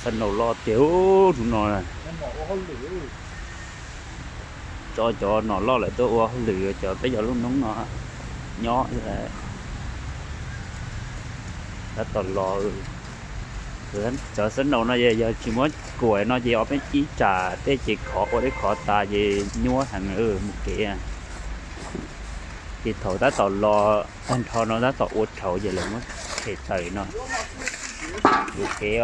Xab naus loj tiag ub hnub no. Tso cov nom loj lawm tuaj ua hauj lwm, cov peb cov lub noob no nyob tab tom los. Cov xab naus no yog tsis muab kuam no ces ob peb ib tsam tej ces khov ua dej khov tas ces nyuaj heev mus kev. Ces thaum tab tom los tag nrho no tab tom ua rhauv ces lawv muab them tawm no. Ua kev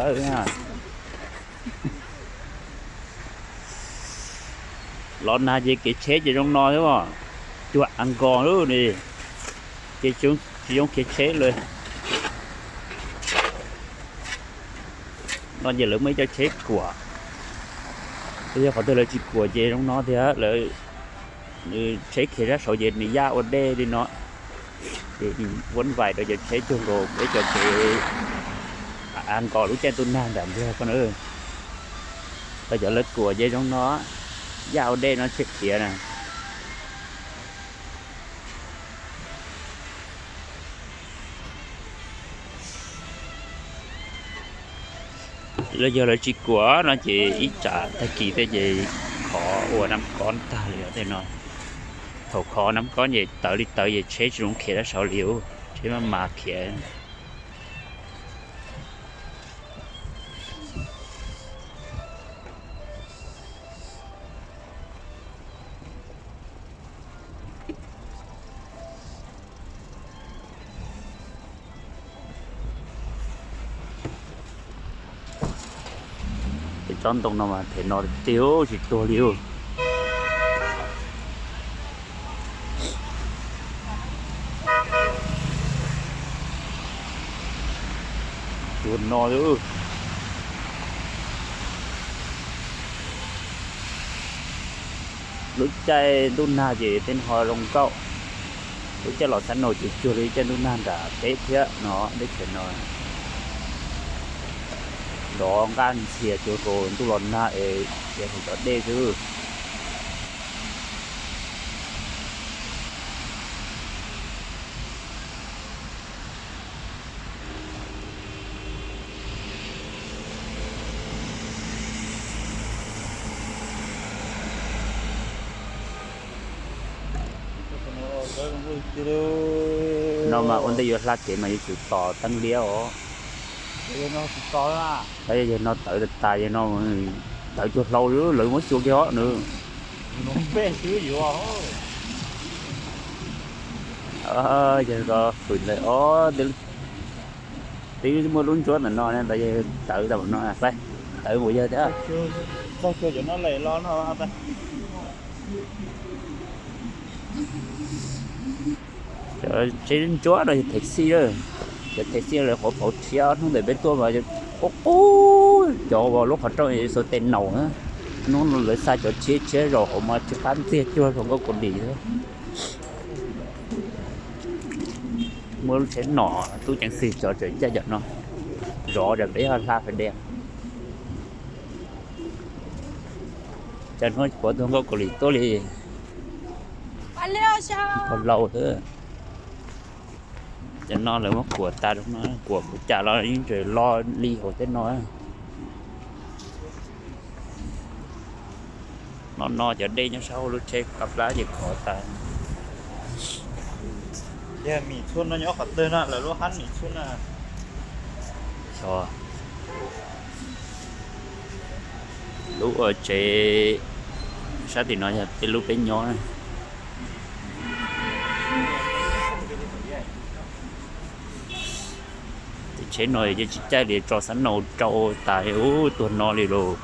los nag ces kev tsheb ces zoo no xwb os. Cuag av nkos lawm ne, ces tsis zoo khiav tsheb li. No ces lawv muaj ib co tsheb kuam, yog qhov twg lawv tsis kuam ces zoo no tiag. Lawv tsheb khiav sab saud ces nws yaj ua dej li no. Ces vuab vais rau cov tsheb cuag nkaus peb cov tsheb av nkos lub caij ntuj nag nram ntag ko na. Tau cov lawv kuam ces zoo no, yaj ua dej no tsheb khiav na. Los yog lawv tsis kuam no ces ib tsam tag kis tej ces khov ua nab kob tag li os tej no. Thaum khov nab kob ces tawv li tawv ces tsheb tsis zoo khiav rau saud li, tsheb maj mam khiav. Ces tsob ntoo no mas them no tiag tsis tuag li. Tuag no. Lub caij ntuj nag ces tej no ho zoo nkauj. Lub caij los xab naus ces cuag li caij ntuj nag nram teb thiab no, teb chaws no nrov nqaj ntxhias cuag nkaus ntuj los nag es khiav hauv cov dej xwb. No mas ua ntej yuav hla kev mas yuav tsum tos teeb liab os. Yog no tawv tas tas yog no, tawv cuag hlau lawv muab xyuas kiag os nws. Yog ko hwm ntawd os, twb muaj lub ntsuab ntawm no ntawd, yog tawv tas no, tawv mus yog thiab. Cov tsheb ntsuab no yog them xij lawm, cov them xij lawv qhuav phauv tshiab hnub ntawd peb tuaj mas qub qub cov uas lub qhov rooj xuas tes naus na. Hnub no lawv xa cov tshiab tshiab zaum hauv mas tsis qab ntxiag cuag hluas nkauj Kaus Lim thiab. Muaj lub tsheb nom tub ceev xwm tso tsawv caij cov no, zov rau peb hla fais dej. Cas hnub puav tug nkauj Kaus Lim tuaj li. Pog laus xwb. Cov no lawv muab kuam tas, kuam kuv cas los yeej tseem lo li hauv tej no. No no cov dej nyob sab hauv lub tsheb qab plab ces khov tas. Yog Mim Txhuaj no nyob qhov twg no, lawv lub hab Mim Txhuaj na. Xyov, lub ua tsev sab tim no yog tej lub peb nyob na. Tej tsheb no ces tsis caij li, tso xab naus rau tas ub tuag no li lauj.